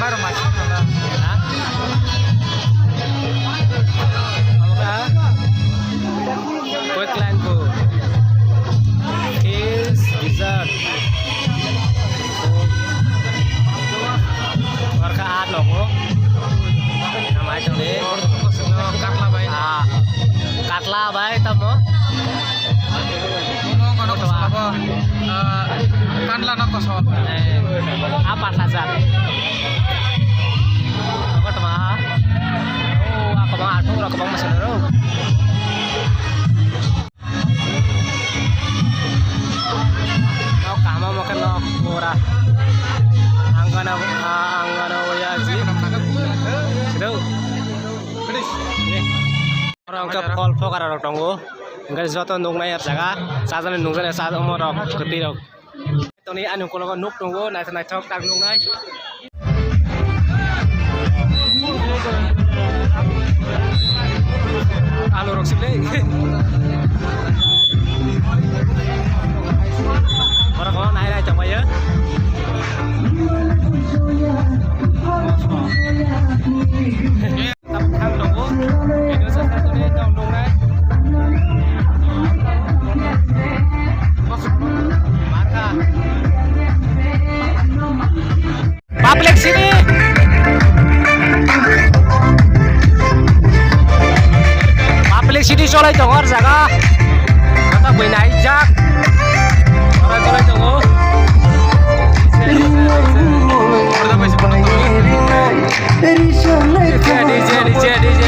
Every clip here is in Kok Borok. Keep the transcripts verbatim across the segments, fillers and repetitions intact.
Maro mas. Ha? Koi klan ko. Ah, kanla no koso. Eh, apa saja? Apa teman? Oh, aku mau atur, aku mau masuk dulu. Nok kaham omo khe nok pura. Ang gana, ah, ang gana oya ji. Sido. Oro hwnkhe phol phokara rok tongo. Hwnkhe joto nuknai ah jaga. Chajaknai nukjaknai cha omo rok kwtwi rok. Toni ani ukologo nuk tongo, naithok naithok tak nuknai. Alu rok sibli. Borok o nai nai tongbaio. Thang tongo. Video sa sa tongni tong tongnai. Markha. Public city. Public city cholai tongo o jaga. Kata bui naijak. Ora cholai tongo. D J, D J, D J, D J.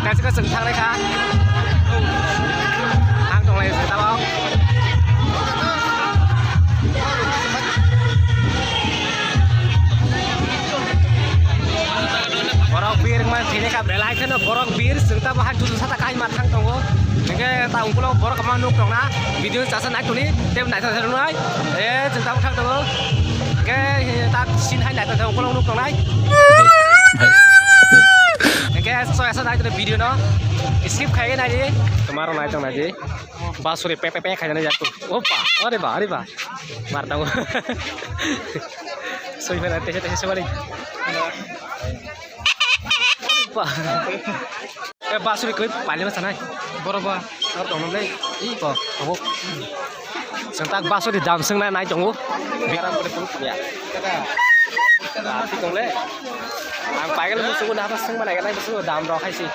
Kaisa kaisa thang lai kha. Ang tong lai se tabok. Borok bir wngma thini kha belai kheno borok bir chwng tabok hai judu sata kai ma thang tongo. Hingke ta ungkulo borok kwbangma nuk tongna video chasa nai toni tei naithok naithok nai. E chwng tabok thang tongo. Hingke ta sin hai naithok naithok ungkulo nuk tongnai. Hingke soya sa nai toni video no skip khai nai di. Tomaro nai tong nai di. Basuri pe pe pe khaina jak tu. Opa, are ba, are ba. Mar tango. Soi mena tese tese soi bali. Opa. E basuri koi pali ma sanai. Boro ba. Ar tong nai. I ko. Obo. Sentak basuri dam seng nai nai tongo. Biaram pore pun ya. Ti tong le. Ang paigel musugo na apa seng mana nai musugo dam rok hai si.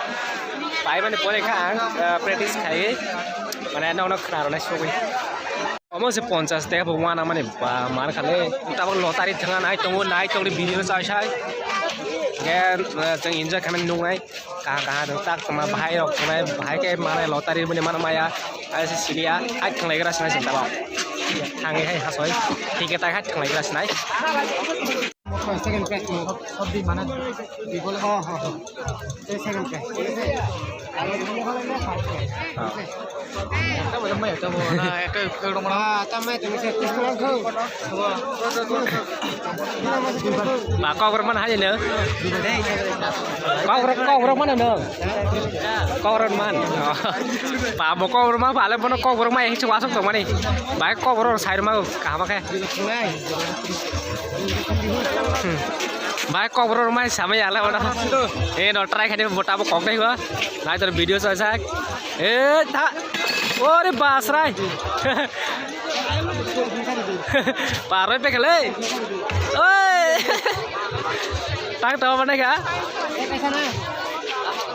Pai mani pore kha ang, eh, practice khai, mane, nokno khna rwnai sogwi. Omo se ponchas taka bo wana mani ba mar khale, tabok lottery thwnga nai tongo, nai tongdi video chai sai. Hingke, eh, chwng enjoy khaimani nuknai, kaha kaha rok tak tongma bahai rok tongnai, bahai khe mane lottery mani mana maya, ai se siliya, ai thwnglaigra sinai se tabok. Thangwi hai hasoi, ticket hai thwnglaigra sinai. Second prize mo. Sab bhi mana. Bhi bole. Ha, ha, ha. Second prize. Ba kok rok mana hai no? Kok rok, kok rok mana no? Kok rok man. Ba bo kok rok ma ba le bono kok rok ma hichu wasuk tong mani. Bai kok rok sai rok ma kaham khe. Hmm. Bai kok rok mai samai ala wala. Eh, no try khani bota bo kok dai ho. Nai tor video sa sa. Eh, tha. Ore basrai. Paroi pe khale. Oi. Tang to mana ga?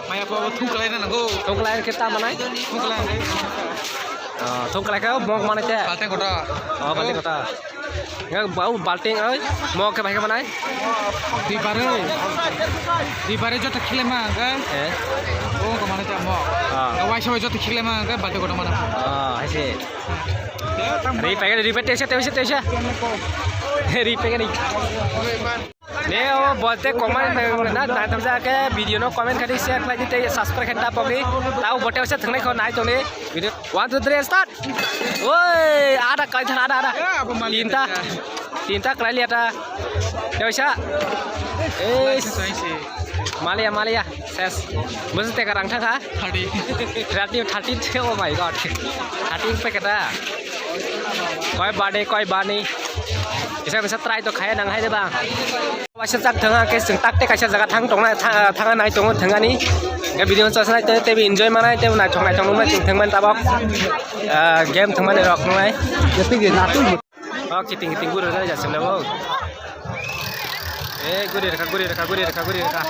Maya po thuk lai na nango. Thuk lai kita mana? Thuk lai. Ah, thung kalai kha, mok manai te. Balting kota. Oh, balting kota. Nga bau balting oi, mok khe bai khe manai. Dibare. Dibare joto khilema hwnkhe. Eh. Oh, ko manai te mok. Ah. Waisa joto khilema hwnkhe balting kota mana. Ah, hai se. Ri pakai, ri pakai, tesa, tesa, tesa. Ri pakai ni. Ne o bote comment na, na, na, tamsa ke video no comment kadi share khlai di, tei subscribe khlai tapok di. Tao bote usa thangnai kho nai tong di. Video one, two, three, start. Oi, ada kai thang, ada, ada. Tinta. Tinta khlai liya ta. Tei usa. Eh. Malia, malia. Ses. Mesti teka rang thang ha? Thirty. Thirty, thirty, oh my God. Thirty packet ah. Koi bani, koi bani. Bisa, bisa try to khaya nang hai de bang. Waisa chak thang ha, ke sing tak te kaisa jaga thang tong na, tha-, thang nai tong thang ani. Ga video sa sa te, te enjoy manai, te nai thong nai thong nai thang man tabok. Ah, game thang mani rok nai. Jati ge na tu. Oh, kiting kiting guri rwkha jasim lebo. Eh, guri rwkha, guri rwkha, guri rwkha, guri rwkha.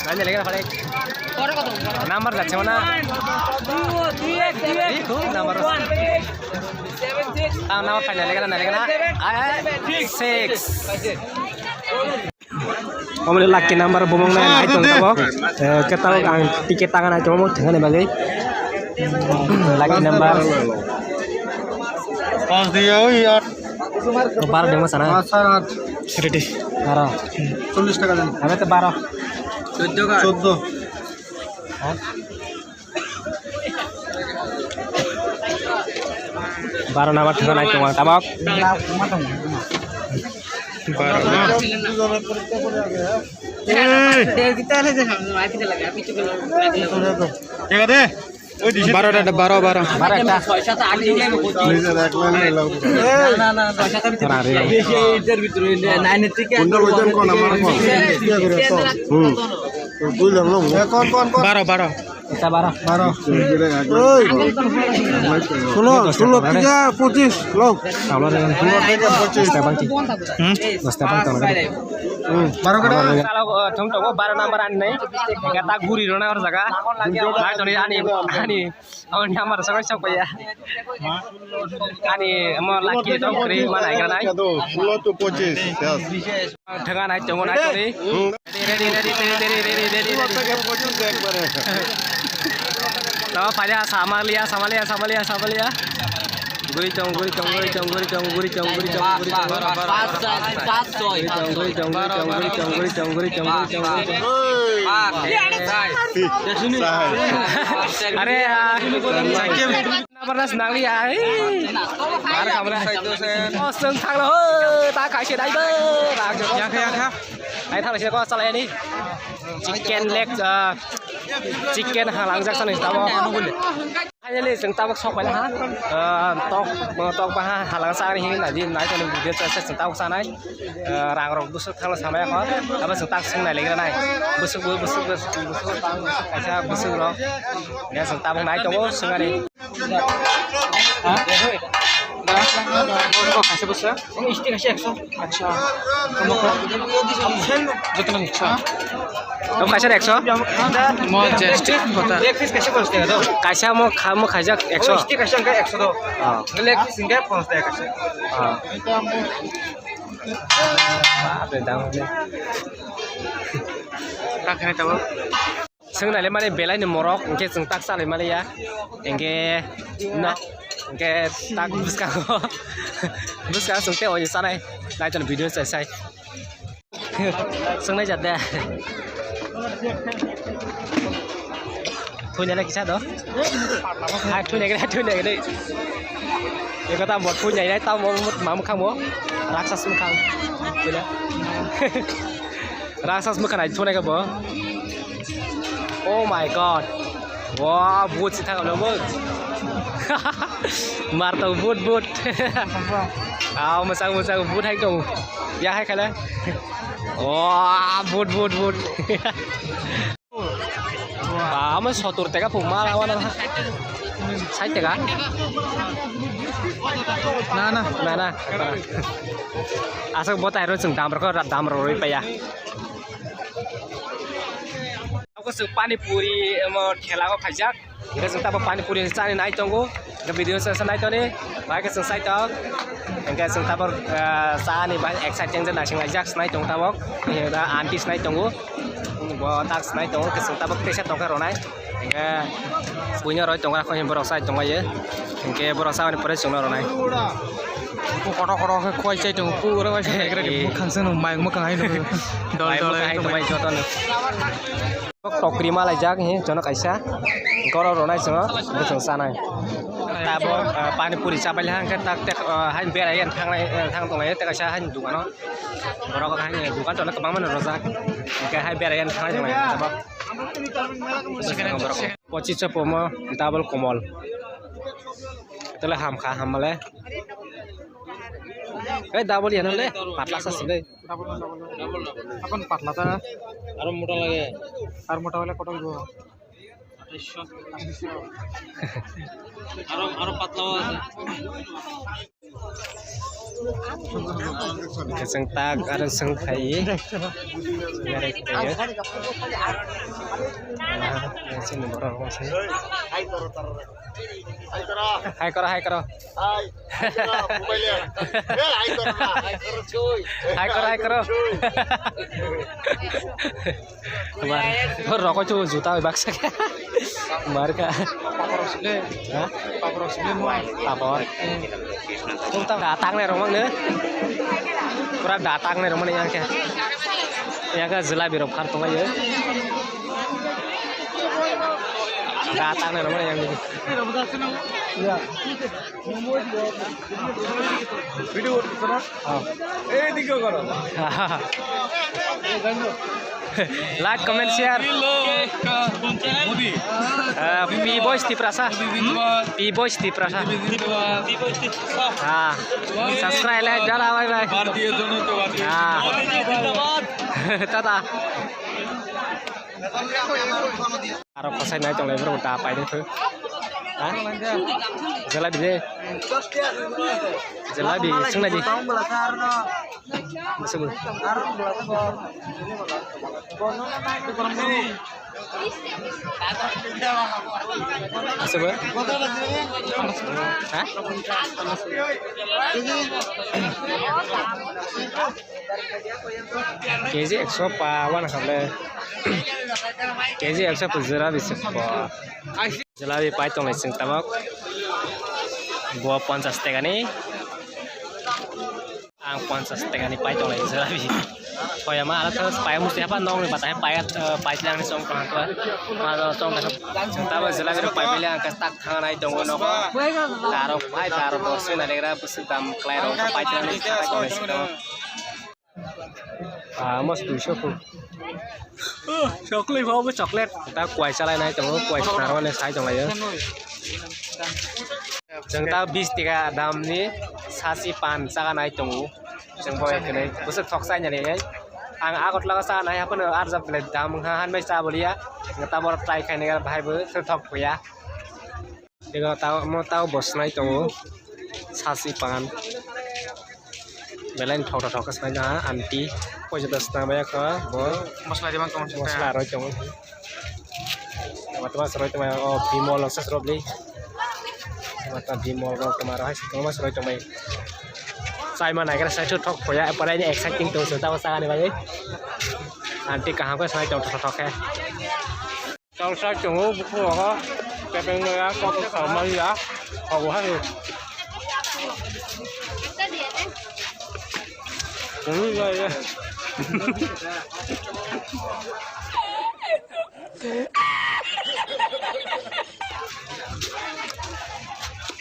Nani lagi apa lagi? Number jasim mana? Eh, kok number? Ah, number final lagi na, lagi na. Ah, six. Omoni lucky number bumung nai nai tong tabo. Eh, ketal ang ticket tangan nai tong mo thengani bagwi. Lucky number. Pas dia, oi, yaar. Bar demo sana. Pas, sir, aat. Ready. Baro. Chollish taka den. Abe to baro. Choddo ka. Choddo. Ha? Baro number thwkha nai tongo tabok. Baro na. Baro da, baro, baro. Baro ekta. Rari. Baro, baro. Ekta baro. Oi. Sulo, sulo, tiga, pochis, lo. Sulo, tiga, pochis. Dosta bangti. Hmm? Dosta bangti. Hmm. Baro kada? Kalau, eh, thung tongo baro number ani nai. Kata guri rona or jaga. Nai toni ani, ani. Ani number sabai sok ya. Ani mo lucky to kri mana ikanai. Sulo to pochis. Yes. Thenga nai tongo nai toni. Hmm. Ready, ready, ready, ready, ready, ready, ready. Tama paida samalia, samalia, samalia, samalia. Guri tong, guri tong, guri tong, guri tong, guri tong, guri tong, guri tong. Pas, pas, pas, soi. Guri tong, guri tong, guri tong, guri tong, guri tong, guri tong, guri tong, guri tong. Are, ah, Sakib. Number nas nangli ya. Mar kamla. Oh, seng thanglo. Ta kaise dai ba. Yang kha, yang kha. Ai thang se ko chalai ni. Chicken leg, ah, chicken halangjak sani tamo. Finally, seng tabok sok paila ha. Ah, tok, tok ba ha, halang sa ni hin na di nai to video sa seng tabok sanai. Eh, rang rok bwswk thangla samaya kho, abo chwng tak swng nai legra nai. Bwswk bo, bwswk bo, bwswk bo, kaisa bwswk rok. Ya chwng tabuk nai tongo swngani. Ha? Kaisa bwswk? Isti kaisa ekso. Acha. Joto nang ekso. Tamo kaisa ekso? Mo just kota. Kaisa mo kha-, mo khaijak ekso. Isti kaisa hwnkhe ekso do. Ah. Leg piece hwnkhe ponchash taka kaisa. Ah. Baap re, dam hoile. Ta khainai tabuk. Swng naile mani belai ni morok, hwnkhe chwng tak chalai maliya. Hwnkhe na, hwnkhe tak bwskango, bwskango chwng tei oini chanai. Naiton video chai sai. Swngnai jat de. Thuinai kisa do. Hai thuinai gede, thuinai gede. Eko tamo thuinai nai tamo mam khamo. Raksas mukhang. Thuinai. Raksas mukhang nai thuinai bo. Oh my God. Wah, but si thang lo bang. Mar to but, but. Ah, masang, masang, but hai to. Ya hai khala. Wah, but, but, but. Ba, ama sotur teka pung mal awan ha. Sai teka. Na, na. Na, na. Asok botai ro sing dam ro, dam ro ri pa ya. Ako se pani puri emo thela o khaijak. Hingke chwng tabok pani puri chani nai tongo. Hingke video se nai toni. Bai ke chwng sai tok. Hingke chwng tabok, ah, chani bai exciting je naising laijak nai tong tabok. Hingke da aunty nai tongo. Bo tak nai tongo. Hingke chwng tabok tesa tongkha ronai. Eh, buino roi tongra khoi borok sai tonglaio. Hingke borok sabani pore chwngno rwnai. Kotor kotor khe khoi chai tongo, pura bai sai ekra ke. Eh. Mwkhang se no mai mwkhang hai no. Dol mai dol mwkhang hai hai tongbai jotono. Tokri malaijak he jono kaisa. Goro rwnai chwngno bwswng chanai. Tabok, ah, pani puri chapai hangke tak tek, ah, hai berai yan thangnai, eh, thang tonglai te kaisa hai dukano. Borok hai dukan tole kwbangma no rojak. Hingke hai berai yan thangnai tonglai tabok. Pochis pomo double komol. Tole ham kha ham male. Ei double yan le patla sa sile. Double, double. Double, double. Apan patla ta. Aro mota lage. Aro mota hole koto dibo? Attaisho. Attaisho. Aro, aro patla o ase. Hwnkhe chwng tak aro chwng phai. Direct phai. Ah, chini borok rok se. Hai koro, hai koro. Hai. Hai koro, hai koro. Hai koro, hai koro. Mar, rokoi chu juta bai baksa khe. Mar kha. Papor sile. Ha? Papor sile mo. Papor. Tong tang da tang ne rong ne. Pura da tang ne rong ne yang khe. Yang khe jelabi rok phar tong ye. Da tang ne rong ne yang ni. Video করতেছো না? হ্যাঁ। এইদিকে করো। Like, comment, share. Modi. আহ, পি বয়স তিপ্রাসা। মোদি জিন্দাবাদ। পি বয়স তিপ্রাসা। মোদি জিন্দাবাদ। হ্যাঁ। Subscribe, like, জানা, bye bye। ভারতীয় জনতা পার্টি। হ্যাঁ। মোদি জিন্দাবাদ। Tata. Aro kosai nai tonglai borok da painai kho. Ha? Jelabi de. Jelabi swngnai di. Bwswk. Aswk bo? Ha? K G ekso pa wana kable. K G ekso pa jera bisi pa. Jelabi pai tonglai chwng tabok. Bo ponchas tekani. Ang ponchas tekani pai tonglai jelabi. Hoya ma ala thos pai musti apa nong ni batai pai, eh, pai tilang ni song kahang kla. Ma do song kahang. Chwng tabok jelabi pai bele ang tak thangnai tongo nogo. Taro pai taro dos na degra bwswk dam klai rok pai tilang ni thangnai tonglai chwng tabok. Ah, mas duiso kho. Chocolate, babo chocolate. Ta kuai chalai nai tongo, kuai narwani sai tonglaio. Chwng ta bis taka damni sasi pan chaga nai tongo. Chwng bo ekene bwswk thok chai nani. Ang Agartala o cha nai haphano arjak belai dam wngkha, hanbai cha boliya. Chwng ta borok try khainai bahai bo thok phuya. Ego tao, omo tao bo swnai tongo, sasi pan. Belai ni thok thok khe swnai tongo, aunty. Poisa dos swnamya khe bo. Masla rwi tongmani. Masla rwi tongo. Tama tama swnai tongmani, o Bimol rok se swnai. Tama tama Bimol rok tama rok hai se tongma swnai tongmani. Chaima naigra sai thok phuya, belai ni exciting tong se tamo sagani bagwi. Aunty kaham khe swnai tong thok thok khe. Tang sai tongo bukhuk rogo, kebeng maya, kok kok maya, obo hai. Hmm, ya, ya.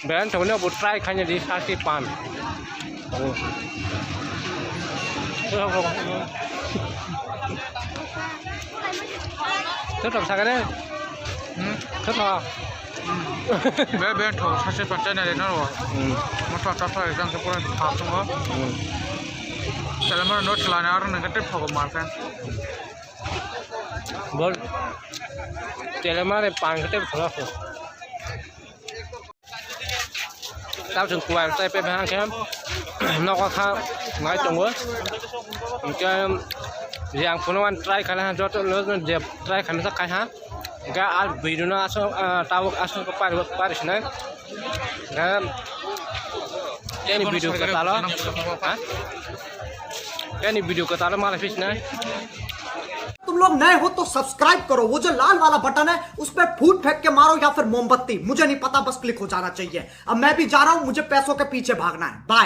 Belai thokno bo try khaina di sasi pan. Thok thok sakane. Hmm? Thok thok. Hmm. Be, be thok sasi pan chai na le no. Hmm. Mo thok thok thok jang se pura thok thok. Hmm. Telemar no chalana ar nang te thok mar ka. Bol. Telemare pang te thok thok. Tabuk chwng kuwai rok tei pepha hwnkhe nogo kha nai tongo. Hwnkhe je ang phunukmani try khaina joto no je try khaina kha kaiha. Hwnkhe ah bwrwino aswk, ah, tabuk aswk pari, pari sinai. Hwnkhe tei ni video kwtalo, ha? Tei ni video kwtalo malai phi sinai. लोग नए हो तो सब्सक्राइब करो, वो जो लाल वाला बटन है उस पर फूट फेंक के मारो या फिर मोमबत्ती, मुझे नहीं पता, बस क्लिक हो जाना चाहिए। अब मैं भी जा रहा हूँ, मुझे पैसों के पीछे भागना है। बाय।